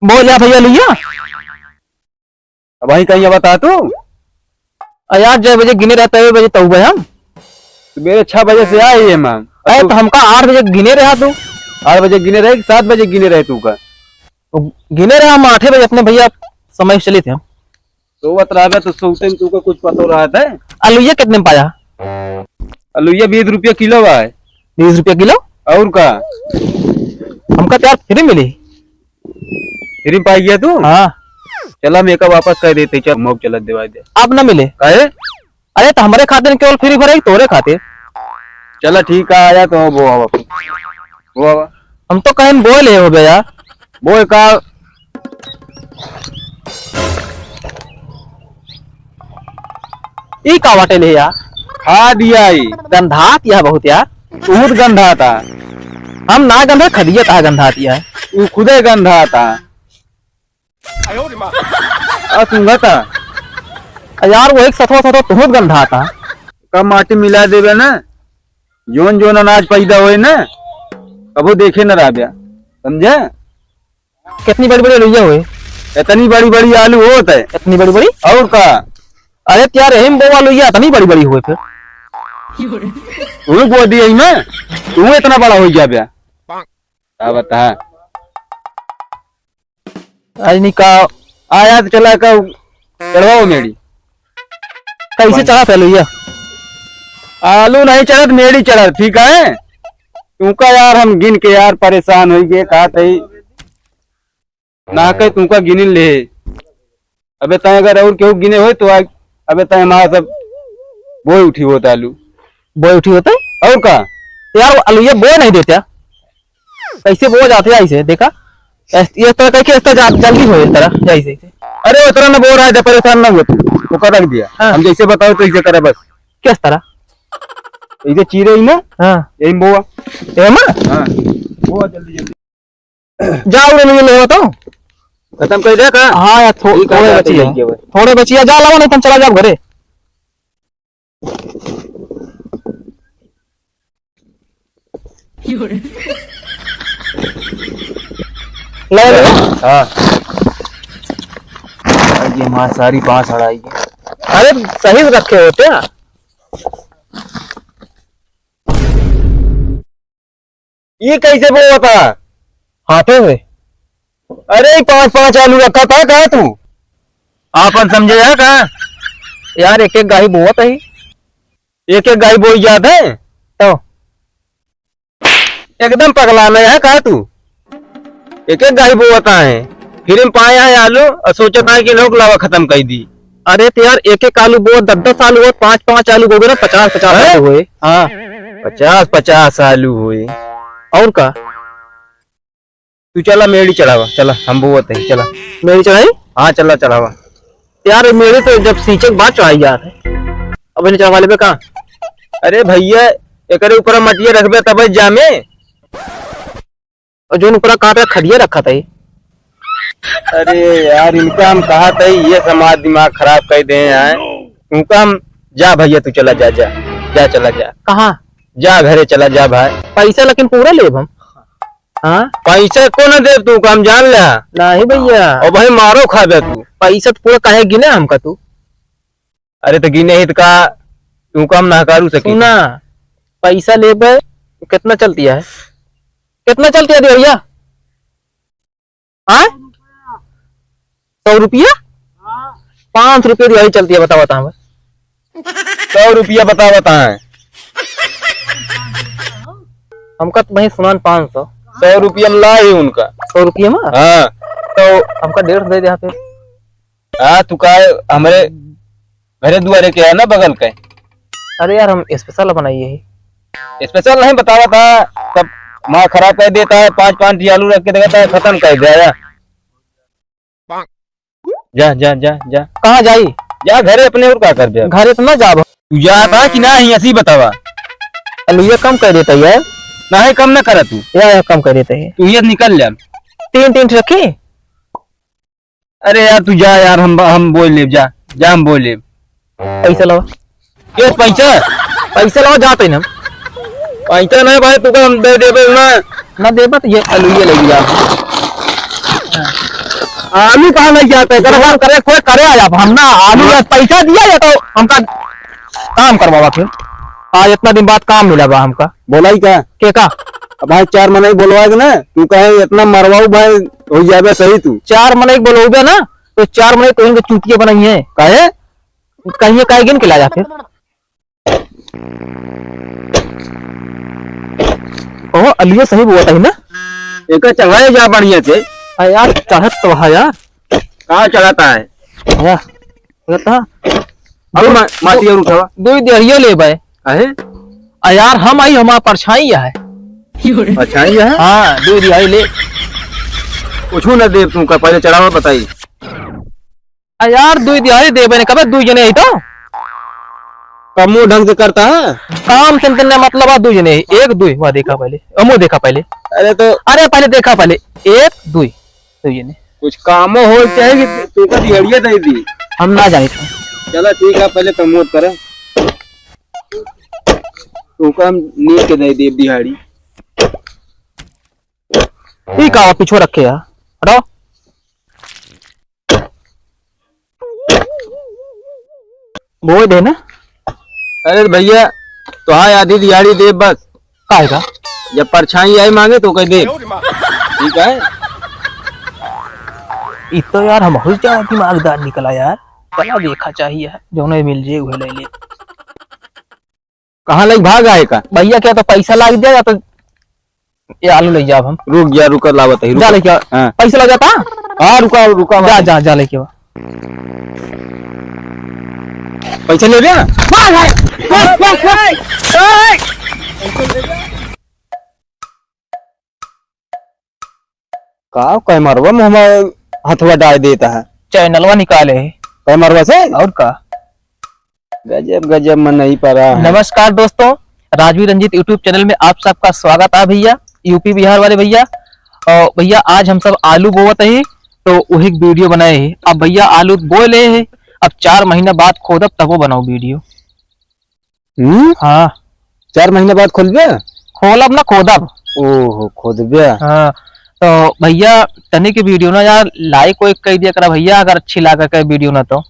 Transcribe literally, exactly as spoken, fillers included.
बोल या भइया लुइया। अबहीं कहीं बता तू। अ यार, जय बजे गिने रहे, तय बजे तउबे हम। सुबेरे छह बजे से आए ये मांग। अरे, तो हमका आठ बजे गिने रहा तू। आठ बजे गिने रहे कि सात बजे गिने रहे तू का? तो गिने रहा हम आठे बजे अपने भइया, समय से चलित है हम। सोवत रहबे तो सोते में तुका कुछ पतो रहत है? अलुइया कितने में पाया? अलुइया बीस रुपया किलो बा। बीस रुपया किलो? और का? हमका तो यार फ्री मिली। फ्री पाई गया तू? हाँ। चला, हम एका वापस कर देते, चल, मौक चलत देवाई दे। अब ना मिले। काहे? अरे, तो हमरे खातिर केवल फ्री भरे, तोरे खातिर। चला, ठीक है, आया तो बोआ वापस। बोआ। हम तो कहेन बोए ले हो बे यार। बोए का? ई का बाटे ले यार? खाद या ई। गंधात या बहुत यार। बहुत गंधाता। हम ना गंधा, खदिया ता गंधात या। ऊ खुदे गंधाता। आ सुंघता। आ यार, वही सथवा सथवा तुहूत गंधाता। का माटी मिला देबे ना, जोन जोन अनाज पैदा होए ना, कबो देखे न रहबे, समझे? कितनी बड़ी बड़ी अलुइया होए? इतनी बड़ी बड़ी आलू होत है। इतनी बड़ी बड़ी? और का? अरे तो यार, एम बोवा अलुइया इतनी बड़ी बड़ी होए फिर। तू बोआ दिया ही ना, तू इतना बड़ा हो गया बे। का बता? आज नहीं का। आया तो चला का चढ़वाओ मेड़ी। कैसे चढ़ा पहले ये? आलू नहीं चढ़त, मेड़ी चढ़त, ठीक है? तुमका यार हम गिन के यार परेशान हो गए, कहा थे ना कहे तुमका गिन ले। अबे तय अगर और केहू गिने होए तो आज, अबे तय हमारा सब बोए उठी होत आलू। बोए उठी होत है? और का? यार, वो अलुइया बोए नहीं देते। कैसे बोआ जाते हैं ऐसे, देखा? ऐस-, ये तरह करके इस तरह जा-, जल्दी हो इस तरह, जैसे, ऐसे। अरे, उस तरह ना बोआ रहा है, परेशान ना हुआ तू, वो कर रख दिया। हाँ। हम जैसे बताओ तो इसे करा बस। किस तरह? इसे चीरे ही ना। हाँ। यही बोआ। ये ना? हाँ। बोआ जल्दी, जल्दी। जाओ रे, ले, ले बताओ। खत्म कर दे का? हाँ यार, थो-, ठीक है, थोड़े जाते बचिया। जाइए भाई। थोड़े बचिया, जा लाओ, नहीं तो हम चला जाओ घरे। ले, ले। हाँ। ये माँ सारी बांस अड़ाई है। अरे, सही से रखे हो क्या? ये कैसे बोवत है? हाथे से। अरे, ई पाँच पाँच आलू रखा था का तू? आपन समझे है का? यार, एक एक गाही बोवत है। एक एक गाही बोई जात है? तो? एकदम पगला नहीं है का तू? एक एक गाही बोवत है, फिर हम पाए हैं आलू और सोचत है कि लोग लावा खत्म कर दी। अरे तो यार, एक एक आलू बोवत, दस दस आलू बोवत, पाँच पाँच आलू बोवे ना, पचास पचास हैं? आलू हुए। हाँ। पचास पचास आलू हुए। और का? तू चला मेड़ी चढ़ावा, चला, हम बोवत है, चला। मेड़ी चढ़ाई? हाँ, चला चढ़ावा। यार, मेड़ी तो जब सींचे के बाद चढ़ाई यार। अब नहीं चढ़वा लेबे का? अरे भैया, एकरे ऊपर मटिया रखबे तब जामे। और जोन ऊपर कहाँ पे खदिया रखा था ये? अरे यार, इनका हम कहा था, ये समाज दिमाग खराब कर दे हैं। उनका हम, जा भैया, तू चला जा, जा, जा, चला जा। कहाँ? जा घरे चला जा भाई। पैसा लेकिन पूरा लेब हम। हाँ? पैसा को ना देब तू, काम जान ले। नहीं भैया। और भाई मारो खाबे तू। पैसा तो पूरा काहे गिने हमका तू? अरे तो गिने ही तो का, तू काम ना करू सकी। सुना, पैसा लेबे, कितना चलती है? कितना चलती है भैया? हाँ? सौ रुपया? पाँच रुपये दिहाड़ी चलती है, बता, बता हमें। सौ रुपया बता, बता है। हमका तो भाई सुनान पाँच सौ। सौ रुपया में ला ही उनका। सौ रुपया में? हाँ। तो हमका डेढ़ सौ दे दे फिर। हाँ, तू का हमरे घरे दुआरे के है ना, बगल के। अरे यार, हम special बनाइए ही। Special नहीं बतावा था, सब माँ खराब कर देता है, पाँच पाँच आलू रख के देता है, खत्म कर दिया यार। जा, जा, जा, जा। कहाँ जाई? जा घरे अपने, और का करबे अब? घरे तो ना जाब। तू जात हा कि नाही, ऐसी बतावा। अलुइया कम कर देता यार। नाही, कम ना करा तू। या, या, कम कर देता है। तू ये निकल ले। तीन, तीन रखी? अरे यार, तू जा यार, हम, हम बोल लेब, जा, जा, हम बोल लेब। पैसा लावा। के पैसा? पैसा लावा, जाते ना। पैसा नहीं भाई, तुका हम दे देबे ना। ना देबे तो ये आलू ये ले लिया। आलू कहाँ ले जाते हैं? करे, करे, कोई करे आया, हम ना आलू या पैसा दिया या तो हमका काम करवावा फिर। आज इतना दिन बाद काम मिला बा हमका। बोला ही का? के का? अब भाई चार मनई बोलवा के ना, तू कहे इतना मरवाऊ भाई हो जाबे सही तू। चार मनई बोलौबे ना, तो चार मनई तो इनके चूतिया बनाई है। काहे? कहिए काहे गिन के ला जा फिर। ओहो, अलियो सही बोलत है ना? एका चढ़ाए जा बढ़िया से। आ यार, चढ़त तो है यार। कहाँ चढ़ाता है? या, चढ़त है। अब मा-, माटी और उठावा। दो दिहड़ियो ले बे। काहे? आ यार, हम आई, हमार परछाई है। परछाई है? हाँ, दो दिहाड़ी ले। कुछ ना देब तुमका, पहले चढ़ावा बताई। आ यार, दुई दिहाड़ी देबे ने, कबे दुई जने ही तो। कमो ढंग से करता है? काम से तन्ने मतलब है दुई जने ही, एक दुई, वह देखा पहले, अमो देखा पहले। अरे तो अरे पहले देखा पहले, एक दुई, दुई जने। कुछ कामो हो चाहे कि तू का दिहड़िया दे दी। हम ना जाने थे। चला ठीक है, पहले कमो करे। तू का हम नीक के दे दे दिहाड़ी। ठीक है, पीछे रखे है। हटाओ। बोल दे ना। अरे भैया, तोहार आधी दिहाड़ी दे बस। काहे का? जब परछाई आई मांगे तो कह दे। ठीक है? इ तो यार हम बहुत ज्यादा दिमागदार निकला यार। चला देखा चाहिए, जौने मिल जे उहे ले ले। कहाँ लग भाग आए का? भैया, क्या तो पैसा लाग दिया या तो ये आलू ले जाब हम। रुक जा, रुक, लावत है, रुक। जा लेके आ। हाँ। पैसा लग जाता? हाँ, रुका, रुका, जा, वहाँ। जा, जा लेके आ। पैसा ले रहे ना? का कैमरवा में हमार हथवा डाल देता है? चैनलवा निकाले है। कैमरवा से? और का? गजब, गजब में नहीं पड़ा है। नमस्कार दोस्तों, राजवीर रंजीत YouTube चैनल में आप सबका स्वागत है भैया, यूपी बिहार वाले भैया। और भैया, आज हम सब आलू बोवत ही, तो वही वीडियो बनाए ही। अब भैया, आलू बो ले ही, अब चार महीना बाद खोदब, तब वो बनाओ वीडियो। हम्म? हाँ। चार महीना बाद खोलबे? खोलब ना, खोदब। ओहो, खोदबे। हाँ, तो भैया, तनी के वीडियो ना यार, like वाइक कर दिया करा भैया, अगर अच्छी लागे के वीडियो ना तो।